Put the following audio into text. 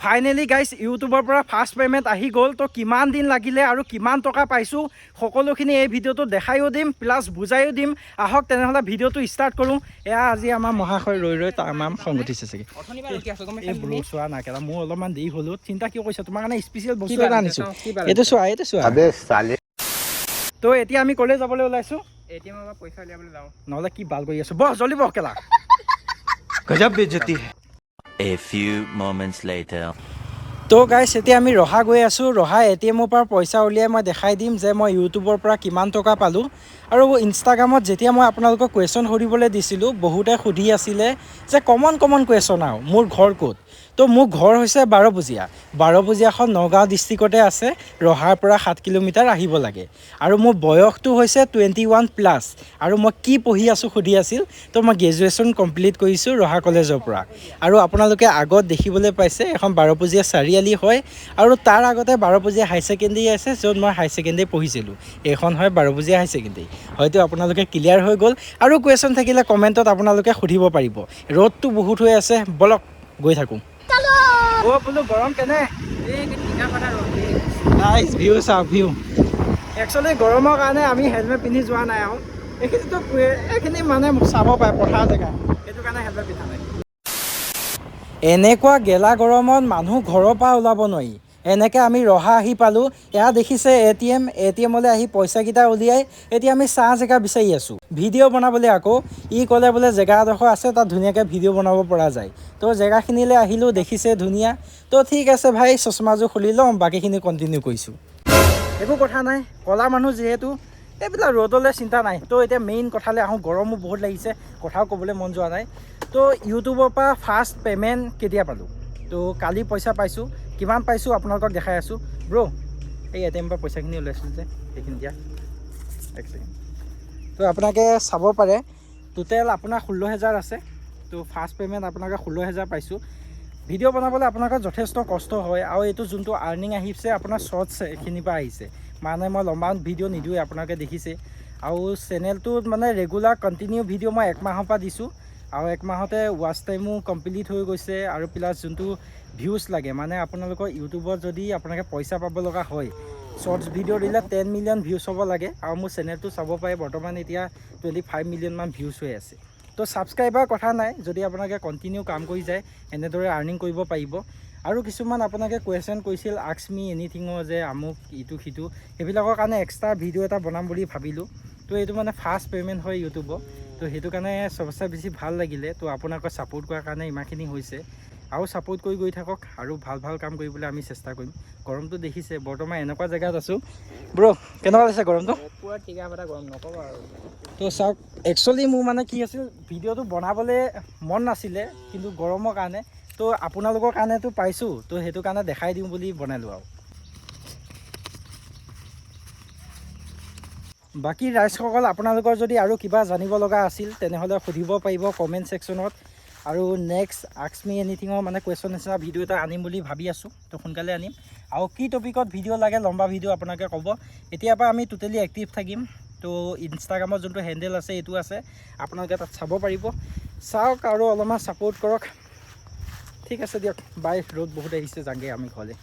Finally গাইছ, ইউটিউবৰ পৰা ফাৰ্ষ্ট পে'মেণ্ট আহি গ'ল। তো কিমান দিন লাগিলে আৰু কিমান টকা পাইছোঁ, সকলোখিনি এই ভিডিঅ'টোত দেখায়ো দিম, প্লাছ বুজায়ো দিম। আহক তেনেহ'লে ভিডিঅ'টো ষ্টাৰ্ট কৰোঁ। এয়া আজি আমাৰ মহাশয় ৰৈ ৰৈ তামাম খং উঠিছে চাগে। এই ব্ৰ, চোৱা না কেলা, মোৰ অলপমান দেৰি হ'লো, চিন্তা কিয় কৰিছা? তোমাৰ কাৰণে স্পেচিয়েল বস্তু এটা আনিছোঁ। এইটো চোৱা, এইটো চোৱা। अबे साले। তো এতিয়া আমি ক'লৈ যাবলৈ ওলাইছোঁ? এটিএমৰ পৰা পইচা উলিয়াবলৈ যাওঁ। নহ'লে কি বাল কৰি আছোঁ? বহ, জল্দি বহ কেলা। गजब बेइज्जती है। A few moments later. তো গাইছ, এতিয়া আমি ৰহা গৈ আছোঁ। ৰহা এটিএমৰ পৰা পইচা উলিয়াই মই দেখাই দিম যে মই ইউটিউবৰ পৰা কিমান টকা পালোঁ। আৰু ইনষ্টাগ্ৰামত যেতিয়া মই আপোনালোকক কুৱেশ্যন সুধিবলৈ দিছিলোঁ, বহুতে সুধি আছিলে যে কমন কমন কুৱেশ্যন আৰু মোৰ ঘৰ ক'ত? তো মোৰ ঘৰ হৈছে বাৰপূজীয়া। বাৰপূজীয়াখন নগাঁও ডিষ্ট্ৰিক্টতে আছে, ৰহাৰ পৰা 7 কিলোমিটাৰ আহিব লাগে। আৰু মোৰ বয়সটো হৈছে 21+। আৰু মই কি পঢ়ি আছোঁ সুধি আছিল। তো মই গ্ৰেজুৱেশ্যন কমপ্লিট কৰিছোঁ ৰহা কলেজৰ পৰা। আৰু আপোনালোকে আগত দেখিবলৈ পাইছে, এখন বাৰপূজীয়া চাৰিআলি হয় আৰু তাৰ আগতে বাৰপূজীয়া হাই ছেকেণ্ডেৰী আছে, য'ত মই হাই ছেকেণ্ডেৰী পঢ়িছিলোঁ। এইখন হয় বাৰপূজীয়া হাই ছেকেণ্ডেৰী। হয়তো আপোনালোকে ক্লিয়াৰ হৈ গ'ল। আৰু কুৱেশ্যন থাকিলে কমেণ্টত আপোনালোকে সুধিব পাৰিব। ৰ'দটো বহুত হৈ আছে, বলক গৈ থাকোঁ। অ' বোলো, গৰম কেনে? এই টিকা ফটা ৰ'দ দেই। নাইচ ভিউ চাওক, ভিউ। একচুৱেলি গৰমৰ কাৰণে আমি হেলমেট পিন্ধি যোৱা নাই আৰু এইখিনিতো এইখিনি মানে চাব পাৰে পথাৰ জেগা, সেইটো কাৰণে হেলমেট পিন্ধা নাই। এনেকুৱা গেলা গৰমত মানুহ ঘৰৰ পৰা ওলাব নোৱাৰি। এনেকৈ আমি ৰহা আহি পালোঁ। এয়া দেখিছে এটিএম। এটিএমলৈ আহি পইচাকেইটা উলিয়াই এতিয়া আমি ছাঁ জেগা বিচাৰি আছোঁ ভিডিঅ' বনাবলৈ। আকৌ ই ক'লে বোলে জেগা এডোখৰ আছে, তাত ধুনীয়াকৈ ভিডিঅ' বনাব পৰা যায়। তো জেগাখিনিলৈ আহিলোঁ, দেখিছে ধুনীয়া। তো ঠিক আছে ভাই, চশমাযোৰ খুলি লওঁ, বাকীখিনি কণ্টিনিউ কৰিছোঁ। একো কথা নাই, ক'লা মানুহ যিহেতু এইবিলাক ৰ'দলৈ চিন্তা নাই। তো এতিয়া মেইন কথালৈ আহোঁ। গৰমো বহুত লাগিছে, কথাও ক'বলৈ মন যোৱা নাই। তো ইউটিউবৰ পৰা ফাৰ্ষ্ট পে'মেণ্ট কেতিয়া পালোঁ? তো কালি পইচা পাইছোঁ। কিমান পাইছোঁ আপোনালোকক দেখাই আছোঁ। ব্ৰ', এই এটিএমৰ পৰা পইচাখিনি ওলাইছিলোঁ যে, সেইখিনি দিয়া। এক ছেকেণ্ড। তো আপোনালোকে চাব পাৰে, টোটেল আপোনাৰ 16,000 আছে। তো ফাৰ্ষ্ট পে'মেণ্ট আপোনালোকে 16,000 পাইছোঁ। ভিডিঅ' বনাবলৈ আপোনালোকৰ যথেষ্ট কষ্ট হয়। আৰু এইটো যোনটো আৰ্নিং আহিছে, আপোনাৰ শ্বৰ্টছ এইখিনিৰ পৰা আহিছে। মানে মই লম্বা ভিডিঅ' নিদিওঁৱে, আপোনালোকে দেখিছে। আৰু চেনেলটোত মানে ৰেগুলাৰ কণ্টিনিউ ভিডিঅ' মই এক মাহৰ পৰা দিছোঁ আৰু এক মাহতে ৱাচ টাইমো কমপ্লিট হৈ গৈছে। আৰু প্লাছ যোনটো ভিউজ লাগে, মানে আপোনালোকৰ ইউটিউবত যদি আপোনালোকে পইচা পাব লগা হয়, শ্বৰ্টছ ভিডিঅ' দিলে 10 মিলিয়ন ভিউজ হ'ব লাগে। আৰু মোৰ চেনেলটো চাব পাৰে, বৰ্তমান এতিয়া 25 মিলিয়নমান ভিউজ হৈ আছে। তো ছাবস্ক্ৰাইবাৰ কথা নাই, যদি আপোনালোকে কণ্টিনিউ কাম কৰি যায়, এনেদৰে আৰ্নিং কৰিব পাৰিব। আৰু কিছুমান আপোনালোকে কুৱেশ্যন কৰিছিল আস্ক মি এনিথিঙৰ যে আমুক ইটো সিটো, সেইবিলাকৰ কাৰণে এক্সট্ৰা ভিডিঅ' এটা বনাম বুলি ভাবিলোঁ। তো এইটো মানে ফাৰ্ষ্ট পে'মেণ্ট হয় ইউটিউবৰ, তো সেইটো কাৰণে চবচে বেছি ভাল লাগিলে। তো আপোনালোকে ছাপোৰ্ট কৰাৰ কাৰণে ইমানখিনি হৈছে। আৰু ছাপোৰ্ট কৰি গৈ থাকক আৰু ভাল ভাল কাম কৰিবলৈ আমি চেষ্টা কৰিম। গৰমটো দেখিছে, বৰ্তমান এনেকুৱা জেগাত আছোঁ। ব্ৰ', কেনেকুৱা লাগিছে গৰমটো? পূৰা টিকা ফটা গৰম, নক'ব আৰু। তো চাওক, একচুৱেলি মোৰ মানে কি আছিল, ভিডিঅ'টো বনাবলৈ মন নাছিলে, কিন্তু গৰমৰ কাৰণে, তো আপোনালোকৰ কাৰণেতো পাইছোঁ, তো সেইটো কাৰণে দেখাই দিওঁ বুলি বনালোঁ। আৰু বাকী ৰাইজসকল, আপোনালোকৰ যদি আৰু কিবা জানিব লগা আছিল, তেনেহ'লে সুধিব পাৰিব কমেণ্ট ছেকশ্যনত। আৰু নেক্সট আস্ক মি এনিথিঙৰ মানে কুৱেশ্যন নিচিনা ভিডিঅ' এটা আনিম বুলি ভাবি আছোঁ। তো সোনকালে আনিম। আৰু কি টপিকত ভিডিঅ' লাগে, লম্বা ভিডিঅ', আপোনালোকে ক'ব। এতিয়াৰ পৰা আমি টোটেলি এক্টিভ থাকিম। তো ইনষ্টাগ্ৰামত যোনটো হেণ্ডেল আছে, এইটো আছে, আপোনালোকে তাত চাব পাৰিব। চাওক আৰু অলপমান ছাপোৰ্ট কৰক। ঠিক আছে দিয়ক, বাই। ৰ'দ বহুত আহিছে, যাওঁগৈ আমি ঘৰলৈ।